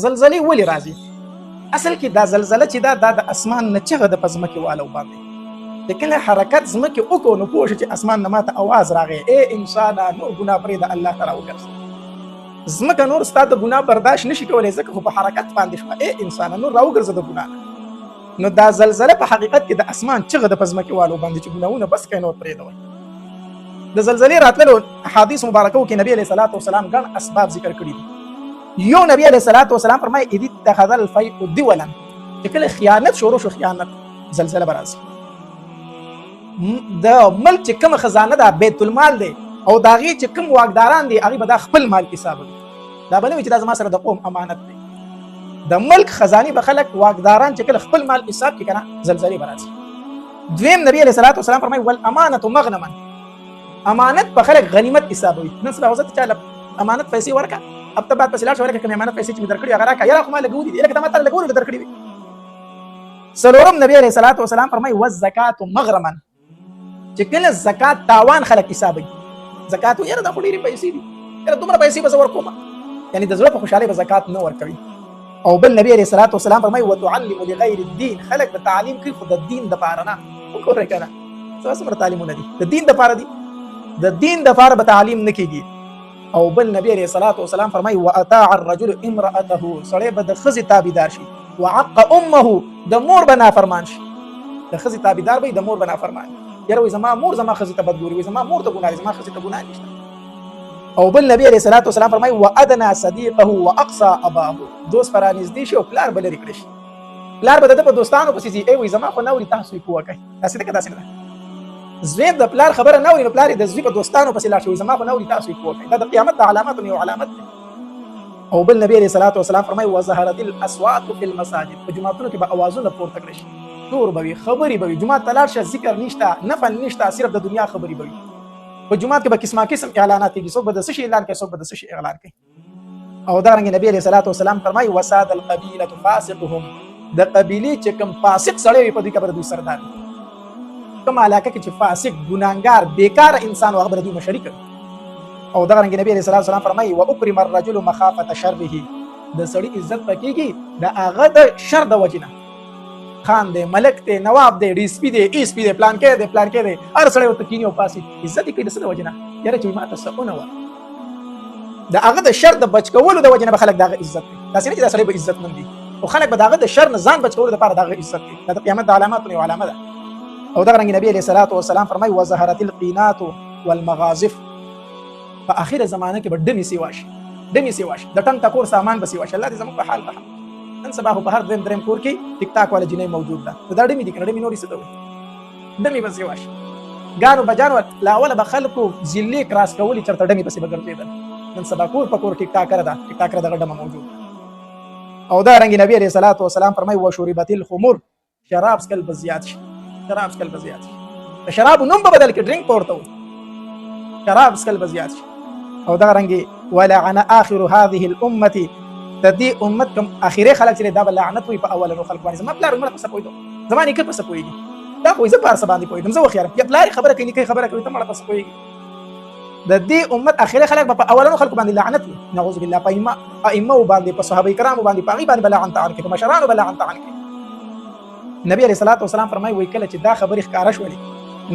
زلزلې ولې راځي؟ اصل کې دا زلزله چې دا د اسمان نه چغه د په ځمکې والو باندې چې کله حرکت ځمکې وکړو نو پوه شو چې اسمان نه ماته اواز راغی، ای انسانه نور ګناه پرېږده، الله ته راوګرځه. ځمکه نور ستا د ګناه برداشت نشي کولی، ځکه خو په حرکت باندې شوه. ای انسانه نور راوګرځه د ګناه نه. نو دا زلزله په حقیقت کې د اسمان چغه د په ځمکې والو باندې چې ګناهونه بس کړئ، نور پرېږدوئ. د زلزلې راتللو احادیث مبارکو کې نبی علیه الصلاة والسلام ګڼ اسباب ذکر کړي دي. یو نبی علیه الصلاة والسلام فرمایي اذ اتخذ الفیء دولا، چې کله خیانت شروع شو، خیانت، زلزله به راځي. د ملک چې کومه خزانه ده، بیت المال دی، او د هغې چې کوم واکداران دي، هغوی به دا خپل مال حسابوي. دا به نه وي چې دا زما سره د قوم امانت دی. د ملک خزانې به خلک واکداران چې کله خپل مال حساب کړي که نه، زلزلې به راځي. دویم نبی علیه الصلاة والسلام فرمایي والامانة مغنما، امانت په خلک غنیمت حسابوي. نن سبا حضرت چا امانت پیسې ورکا، اب ته بعد پسې لاړ شو، ورکه کوم امانت پیسې چې مې درکړي هغه راکړه، یاره خو ما لګولي دي، لکه ته ما ته لګولي درکړي وي. څلورم نبی علیه الصلاة والسلام فرمایي والزکات مغرما، چې کله زکات تاوان خلک حسابوي. زکات یاره دا خو ډېرې پیسې دي، یاره دومره پیسې به زه ورکوم، یعنې د زړه په خوشحالۍ به زکات نه ورکوي. او بل نبی علیه الصلاة والسلام فرمایي وتعلم لغیر الدین، خلک به تعلیم کوي خو د دین دپاره نه. وګورئ که نه څه څومره تعلیمونه دي د دین دپاره دي، د دین دپاره به تعلیم نه کېږي. او بل نبی علیه الصلاة والسلام فرمایي واطاع الرجل امرأته، سړی به د ښځې تابعدار شي، وعق امه، د مور به نافرمان شي. د ښځې تابعدار به د مور به نافرمان، یاره وایي زما مور زما ښځې ته بد ګوري، وایي زما مور ته ګناه دی، زما ښځې ته ګناه نشته. او بل نبی علیه الصلاة والسلام فرمایي وادنا صدیقه واقصى اباه، دوست به رانږدې شي او پلار به لرې کړی شي. پلار به د ده په دوستانو پسې ځي، ای وایي زما خو نه اوري، تاسو یې پوه کړئ. داسې ده که داسې نه ده؟ زوی د پلار خبره نه اوري نو پلار یې د زوی په دوستانو پسې لاړ شي، وایي زما خو نه اوري، تاسو یې پوه کړئ. دا د قیامت د علاماتو یو علامت دی. او بل نبی علیه الصلاة والسلام فرمایي وظهرت الاصوات فی المساجد، په جوماتونو کې به اوازونه پورته کړی شي، شور به وي، خبرې به وي. جومات ته لاړ شه، ذکر نشته، نفل نشته، صرف د دنیا خبرې به وي. په جومات کې به قسمه قسم اعلانات کېږي، څوک به د څه شي اعلان کوي، څوک به د څه شي اعلان کوي. او دا رنګ نبی علیه الصلاة والسلام فرمایي وساد القبیلة فاسقهم، د قبیلې چې کوم فاسق سړی وي په دوی کې به د دوی سردار وي. کومه علاقه کې چې فاسق، ګناهګار، بېکاره انسان و، هغه به د دوی مشري کوي. او دغه رنګ نبی علیه الصلاة والسلام فرمایي واکرم الرجل مخافة شره، د سړي عزت پکېږي د هغه د شر د وجې نه. خان دی، ملک دی، نواب دی، ډي سپي دی، ایس پي دی، پلان کې دی، پلان کې دی، هر سړی ورته کینی او پاسي عزت یې کوي. د څه د وجې نه؟ یاره چې ما ته څه ونه وه، د هغه د شر د بچ کولو د وجې نه به خلک د هغه عزت کوي. داسې نه چې دا سړی به عزتمند وي، خو خلک به د هغه د شر نه ځان بچ کولو دپاره د هغه عزت کوي. دا د قیامت د علاماتو یو علامه ده. او دغه رنګ نبی علیه الصلاة والسلام فرمایي وظهرت القینات والمغازف، په اخره زمانه کې به ډمې سیوا شي، ډمې سیوا شي، د ټنګ ټکور سامان به سیوا شي. الله دې زموږ په حال رحم. نن سبا خو په هر دویم دریم کور کې ټیک ټاک والا جینۍ موجود ده، نو دا ډمې دي که نه؟ ډمې نورې څه ته وایي؟ ډمې به سیوا شي. ګانو بجانو له اوله به خلکو ضلعې کراس کولې، چېرته ډمې پسې به ګرځېدل. نن سبا کور په کور ټیک ټاکره ده، ټیک ټاکره دغه ډمه موجود ده. او دا رنګ نبی علیه الصلاة والسلام فرمایي وشربت الخمر، شراب څښل به زیات شي، شراب څښل به زیات شي، د شرابو نوم به بدل کړي، ډرینک به ورته وایي، شراب څښل به زیات شي. او دغه رنګې ولعن آخر هذه الامة، د دې امت کوم اخري خلک چې دا به لعنت وي په اولنو خلکو باندې. زما پلار مړه په څه پوهېدو، زما نیکه په څه پوهېږي، دا خو زه په هر څه باندې پوهېږم، زه هوښیار یم. یا پلار خبره کوي، نیکه خبره کوي، ته مړه په څه پوهېږي؟ د دې امت اخري خلک به په اولنو خلکو باندې لعنت وي، نعوذ بالله، په ائمه باندې، په صحابه کرامو باندې، په هغوی باندې به لعن طعن کوي، په مشرانو به لعن طعن کوي. نبی علیه الصلاة والسلام فرمایي وایي کله چې دا خبرې ښکاره شولې،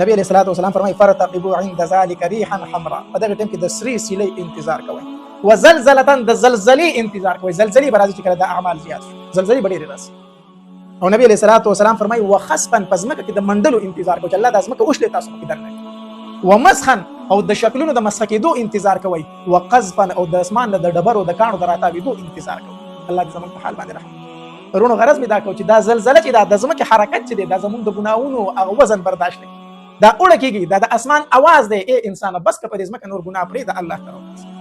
نبی علیه الصلاة والسلام فرمایي فرتقبوا عند ذلك ريحا حمراء، په دغه ټیم کې د سرې سیلۍ انتظار کوئ، وزلزلة، د زلزلې انتظار کوئ. زلزلې به راځي چې کله دا اعمال زیات شي، زلزلې به ډېرې راځي. او نبی علیه الصلاة والسلام فرمایي وخسفا، په ځمکه کې د منډلو انتظار کوئ چې الله دا ځمکه وشلې تاسو پکې درنه، ومسخا، او د شکلونو د مسخ کېدو انتظار کوئ، وقذفا، او د اسمان له د ډبرو د کاڼو د راتاوېدو انتظار کوئ. الله دې زموږ په حال باندې رحم. ورونو غرض مې دا کو چې دا زلزله چې دا د ځمکې حرکت چې دی، دا زموږ د ګناهونو هغه وزن برداشت نه کړي، دا اوړه کېږي، دا د اسمان اواز دی، ای انسانه بس که په دې ځمکه نور ګناه پرېږده، الله ته راوګرځه.